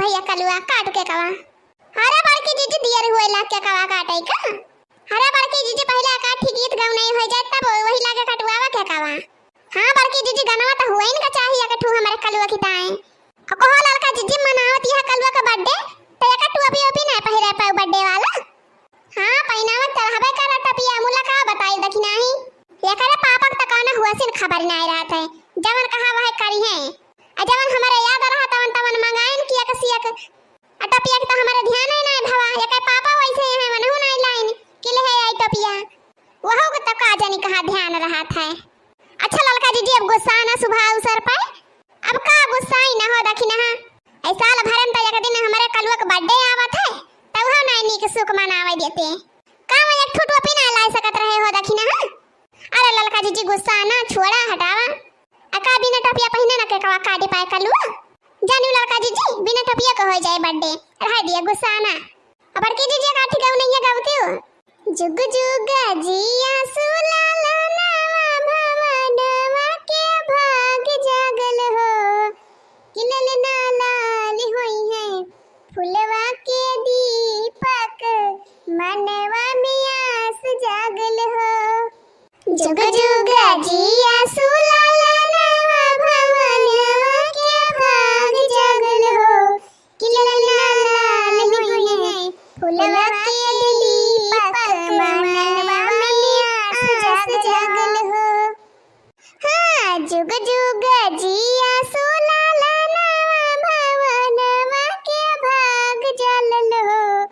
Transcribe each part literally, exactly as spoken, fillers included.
भइया कलुआ काट केकवा। अरे बड़की जीजी, दियर हुए लाग केकवा काटे का? अरे बड़की जीजी, पहिले का ठीक गीत गवनई होइ जाए, तब वही लागे कटवावा केकवा। हाँ बड़की जीजी, गनवा त हुए इनका चाहिए एक ठू हमरे कलुआ की ताए। आ कहो ललका जीजी, मनावत यह कलुआ का birthday, त एक टोपी ओपी नाहीं पहिरे पाऊ birthday वाला? हाँ, पहिनावत त रहबे करा टोपिया, मुला का बताई देखी नाहीं। एकरे पापा क त कौनो हुआसिन खबर नाहीं रहत है, जवन कहा वह करिहैं। आ जवन हमरे याद रहा तवन तवन मंगाइन कि एक से एक। आ टोपिया के त हमरे ध्यान ही नाहीं भवा, एकर पापा वैसे हैं, वनहु नाहीं लाइन कि ले आई टोपिया। वहू के त का जानी कहाँ ध्यान रहत है। अच्छा ललका जीजी, अब गुस्सा ना सुबह अवसर पर, अब का गुस्साई ना हो दखिनहा। ऐ साल भरे में त एक दिन हमरे कलुआ के birthday आवत है, तब हम नाई नीक सुख मनावे देते। का वो एक ठो टोपी ना ला सकत रहे हो दखिनहा? अरे ललका जीजी गुस्सा ना छोड़ा, हटावा। अका बिना टोपिया पहिने ना केकवा काटी पाए कलुआ। जानी ललका जीजी बिना टोपिया के हो जाए birthday, रह दिया गुस्सा ना। अब बड़की जीजी का ठीक है, नहीं है गावती हो। जुग जुग जिया सुलालनवा भवनवा के भाग जागल हो। कि ललना लाल होइहैं फुलवा के दीपक मनवा में आस जागल हो। जुग जुग जिया सुलालनवा भवनवा के भाग जागल हो। कि ललना लाल होइहैं फुलवा के दीपक मनवा में आस जागल हो। हाँ, जुग जुग जिया सुलालनवा भवनवा के भाग जागल हो।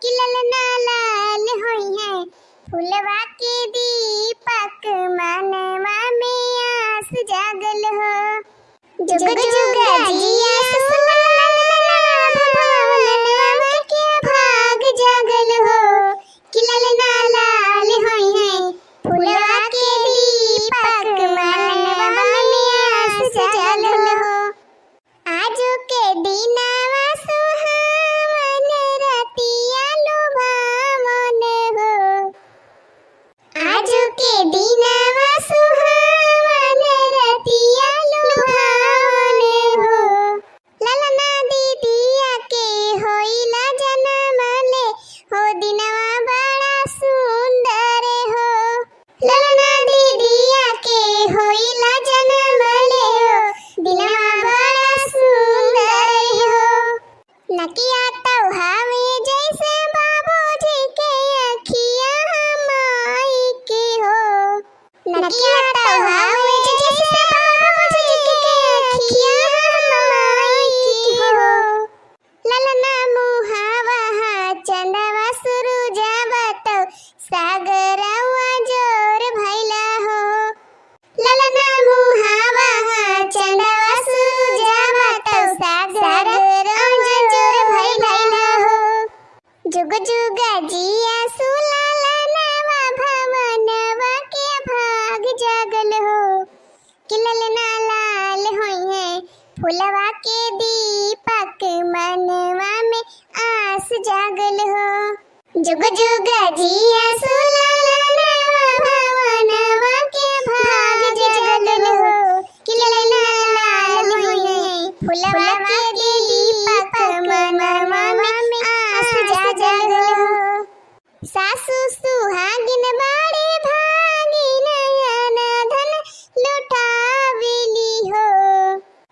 कि ललना लाल होइहैं फुलवा के दीपक मनवा में आस जागल हो। जुग जुग जिया सुलालनवा भवनवा के भाग जागल हो। कि ललना लाल होइहैं फुलवा के दीपक मनवा में आस जागल हो। आजु के दिनवा सुहावन रतिया लुभावन हो। आजु के दिनवा सुहावन रतिया लुभावन हो। ललना दीदिया के होइला जनम ले हो दिनवा बड़ा सुंदर हो। ललना दीदिया के होइला जनम ले हो दिनवा बड़ा सुंदर हो। नकिया तौ हवे जैसे बाबूजी के अखिया माई के हो। नकिया तौ हवे जैसे बाबूजी के अखिया माई के हो। ललना मुहावा हा चंदवा सुरुजवा तौ सागरवा जोर भैला हो। ललना मुहावा हा चंदवा सुरुजवा तौ सागरवा जोर भैला हो। जुग जुग जिया सुलालनवा भवनवा के भाग जागल हो। कि ललना लाल होइहैं फुलवा के दीपक मनवा में आस जागल हो। जुग जुग जिया सुलालनवा भवनवा के भाग जागल हो। कि ललना लाल होइहैं फुलवा के दीपक मनवा में आस जागल हो। सासु सुहागिन बाड़ी भागिन अन धन लुटावेली हो।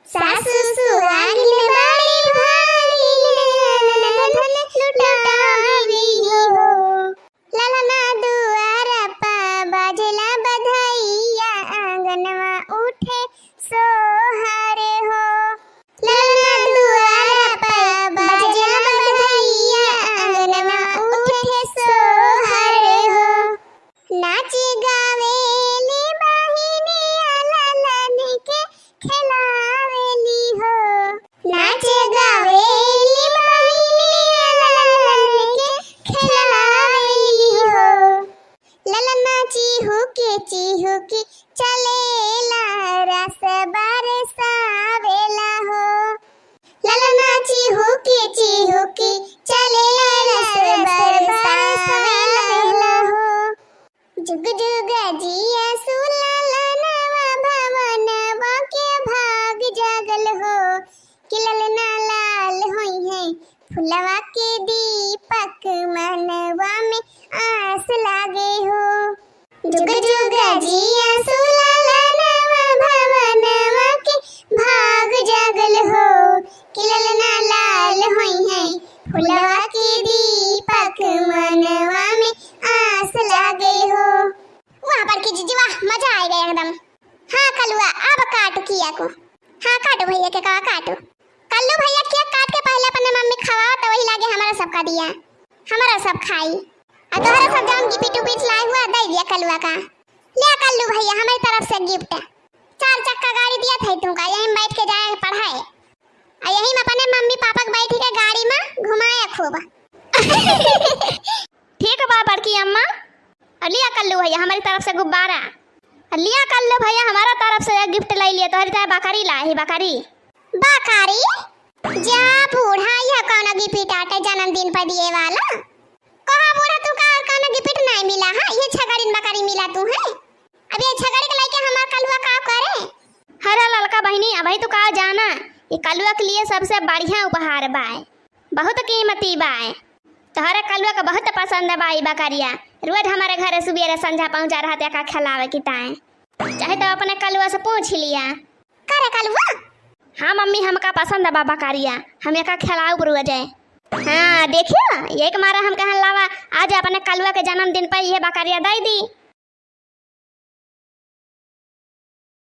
सासु सुहागिन बाड़ी भागिन अन धन लुटावेली हो। ललना दुआर पा बाजेला बधइया आंगनवा उठे सोहर हो। ललना दुआर पा बाजेला बधइया आंगनवा उठे सोहर हो। नाच गावेली बहिनिया ललन के खेलावेली हो। नाच गावेली बहिनिया ललन के खेलावेली हो। ललना चिहुके चिहुके चलेला रस बरसावेला हो। ललना चिहुके चिहुके चलेला रस बरसावेला हो। जुग जुग जिया सुलालनवा भवनवा के भाग जागल हो। कि ललना लाल होई फुलवा के दीपक मनवा में आस लागे हो। जुग जुग जिया सुललनवा भवनवा के भाग जागल हो। कि ललना लाल होइहैं फुलवा के दीपक मनवा में आस लागे हो। वाह बड़की जीजी वाह, मजा आइगा एकदम। हाँ कलुआ, अब काटू किया को। हाँ काटू भैया के कहा काटू। कल्लू भैया केक काट के पहिले अपने मम्मी खवावा, तो वही लागे हमारा सबका दिया, हमारा सब खाई। आ तोहरा सब जौन गिफ्ट उपिट लाए हुआ दे दिया कलुआ का। ले कल्लू भैया हमारी तरफ से गिफ्ट, चार चक्का गाड़ी दिया था तुमका, यहीं में बैठ के जाए पढ़ाए, आ यहीं में अपने मम्मी पापा के बैठी के गाड़ी में घुमाए खूब। ठीक बा बड़की अम्मा। आ लिया कल्लू भैया हमारी तरफ से गुब्बारा। आ लिया कल्लू भैया हमारा तरफ से गिफ्ट ले लिया, तोहरी तरह बकरी लाए ही बकरी। बकरी? जा बूढ़ा, यह कौन गिफ्ट आटे जन्मदिन पर दिए वाला? कहा बूढ़ा तू का और कौन गिफ्ट नहीं मिला है, ये छगड़िन बकरी मिला तू है। अब ये छगड़ी के लेके हमार कलुआ का करे? हरा ललका बहिनी, अबही तू का जाना, ये कलुआ के लिए सबसे बढ़िया उपहार बाय, बहुत कीमती बाय। तोहरे कलुआ के बहुत पसंद बा ई बकरिया, रोज हमारे घरे सुबेरे संझा पहुँचा रहत एका खिलावे की ताए। चाहे तो अपने कलुआ से पूछ लिया। करे कलुआ? हाँ मम्मी, हमका पसंद बा बकरिया, हम एका खिलाऊ रोजे। हाँ देखियो, एक मारा हम कहन लावा, आज अपने कलुआ के जन्मदिन पर ये बकरिया दे दी।